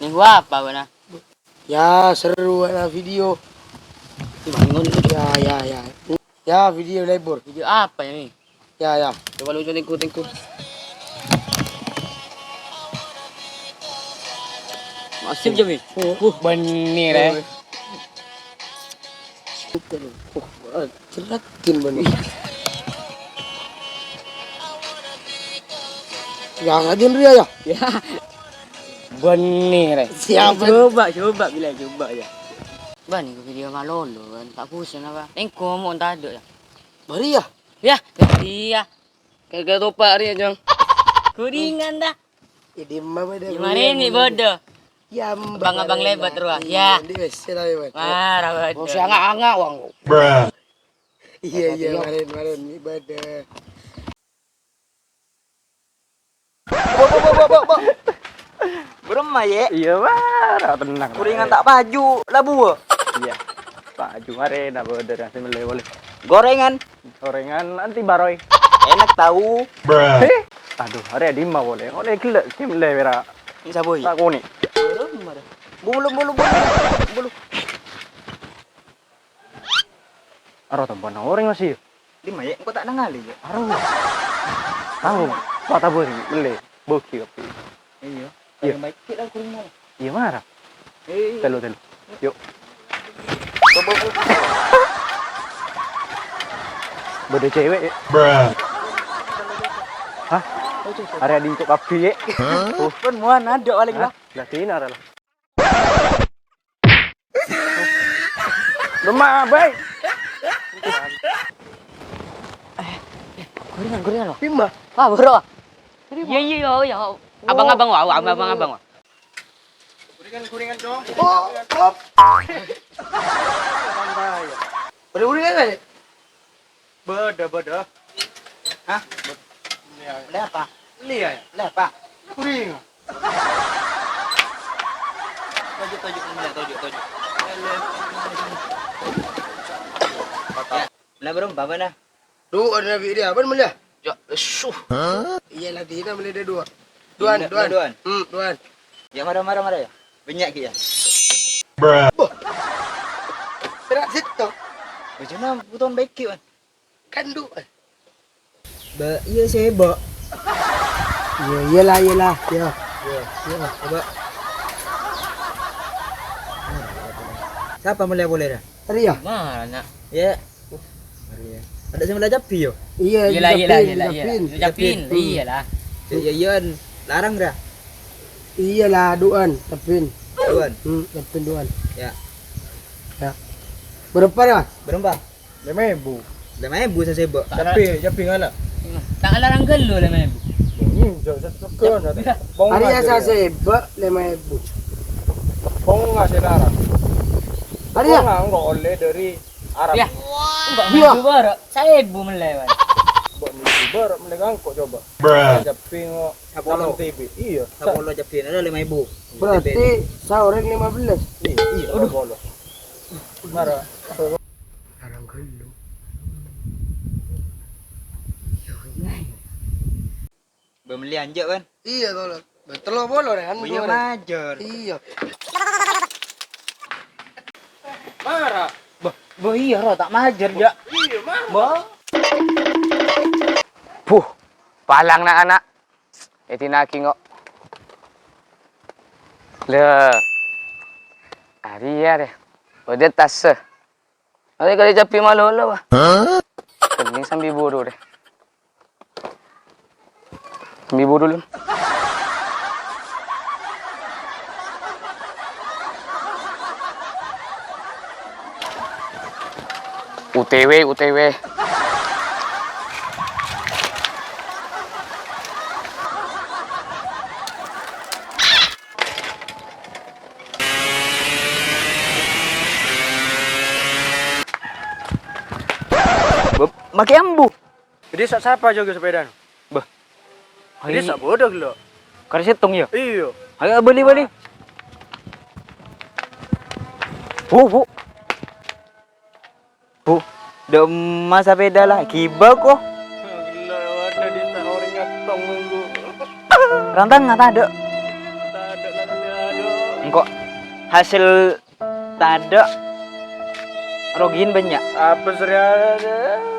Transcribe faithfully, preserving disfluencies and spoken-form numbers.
Minggu apa, Bana? Ya, seru ana video. Bangun. Ya, ya, ya. Ya, video lebur. Video apa ini? Ya, ya. Coba lu tengku, tengku. Masih jam ini? Uh, bener, eh. Uh, Ceratin bener. Ya, rajin Ria ya. Ya. Bener, eh. Siapa? Coba, coba, bila coba ya. Bani, video malolo, kan. Tak pusing apa? Engko mau entah ada ya. Bari ya? Ya, iya. Kagak topak Ria, Jong. Kuringan dah. Ini mah beda. Gimana ini bodoh? Ya, abang-abang lebat, Ria. Ya. Di wes, sih, tapi, Bang. Marah, bodoh. Bos, angak-angak, Wang. Iya, iya, kemarin, kemarin ibadah. Bo, bo, bo, bo, bo, bo. Beremma, ye? Iya, wah, ra tenang. Kuringan tak paju, labu. Iya. Paju arena, bodoh, sih, meleh boleh. Gorengan. Gorengan anti baroy. Enak tahu. Heh? Aduh, arè dimma boleh. Oleh gelek, sih, meleh, wera. Ini siapa, ye? Tak koni. Beremma, deh. Bulu, bulu, bulu. Bulu. Aro tampan orèng masih. Di maye engko tak nangali, ya. Aro. Tahu. Patah beri, beli. Boki kopi. Iya. Iya. Paling baik kita kurang. Iya, marah. Eh, iya. Telu, telu. Yuk. Coba, coba. Beda cewek, ya. Hah? Arè dincuk kopi, ya. Hah? Pun muan ada paling lah. Lah, sini arè lah. Lemah, bay. Gorengan, gorengan, loh. Bima. Ah, bro. Iya, iya, iya, iya. Abang-abang, wah, wah, abang-abang, wah. Gorengan, gorengan, dong. Oh, oh. Gorengan, gorengan. Beda, beda. Hah? Beli apa? Beli ya? Beli apa? Kuring. Tojuk, tojuk, beli, tojuk, tojuk. Ya. Beli berapa, Bang? Duh, ada video apa, beli? Ya, lesu. Iya, lagi kita beli ada dua. Duan, duan. Duan. Hmm, duan. Ya, marah, marah, marah, ya. Banyak ki, ya. Boh. Berat situ. Bojona buton baik ki, Wan. Kan duan. Ba, iya sih, Bo. Iya, iyalah, iyalah. Iya. Iya, coba. Siapa mulai boleh dah? Ria. Mana? Ya. Ada sing mulai japi yo? Iya, iyalah, iyalah, iyalah, iyalah. Japin. Iyalah. Ya, ya, iya, larang dah. Iyalah, duan, japin. Duan. Hmm, japin duan. Ya. Ya. Berapa ya? Berapa? Lima ebu. Lima ebu sasebo. Tapi, tapi ngala. Tak larang gelo lima ebu. Ini jauh satu kan. Hari ya sasebo lima ebu. Bonga sekarang. Hari ya? Bonga enggak oleh dari Arab. Ya. Enggak minggu baru. Saebu melewat. Enggak minggu baru melewat engko coba. Japi ngo. Sapolo. T V. Iya. Sapolo japi ada lima ebu. Berarti saoreng lima belas. Iya, iya. Aduh. Sapolo. Mara. Larang gelo. Beli anjak, Wan. Iya, tolong. Betul lo bolo deh, kan. Iya, majar. Iya. Mara. Bah, bah iya ro tak majar, ya. Iya, mara. Bah. Puh, palang nak anak. Edi nagi ngok. Le. Ari ya deh. Ode tas. Ari kali japi malolo, wah. Kening sambi buru deh. Ibu dulu. O T W, O T W. Beb, make ambu. Jadi sa-, sapa jâgâ sepèdana? Bâh. Jadi sa' bodo ghellu'. Karè sèttong, yâ? Iyâ. Ayo, bâli, bâli. Bu, Bu. Bu, dâ' emma sapèda la ghibâ, ko. Ghellu', waduh, di sa-, orèng ngettong, Bu. Rantang ngata, dâ'. Ngata, dâ', ngata, dâ'. Engko' hasèl tadâ', rogina bânnya'. Apa sè rèya?